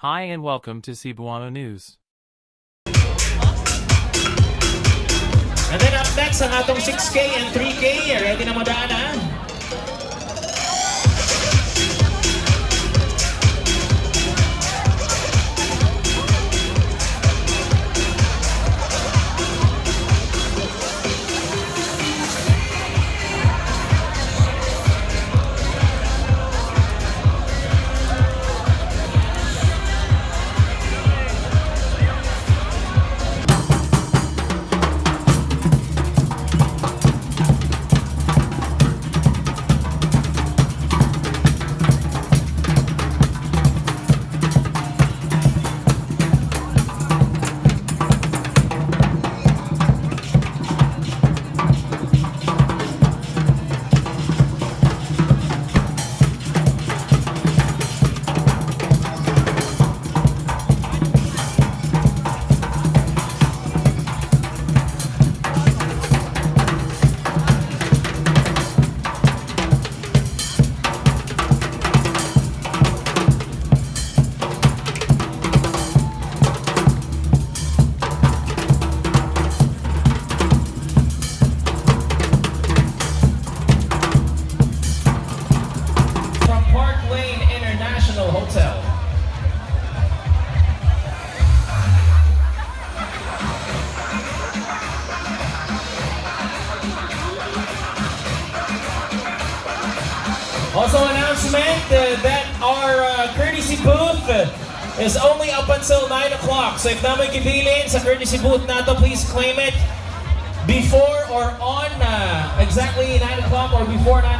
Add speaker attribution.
Speaker 1: Hi and welcome to Cebuano News.
Speaker 2: And then up next, ang atong 6K and 3K. Ready na mo daan, ha? From Park Lane International Hotel. Also, announcement that our courtesy booth is only up until 9 o'clock. So if naa moy gibilin sa courtesy booth nato, please claim it before or on exactly 9 o'clock or before 9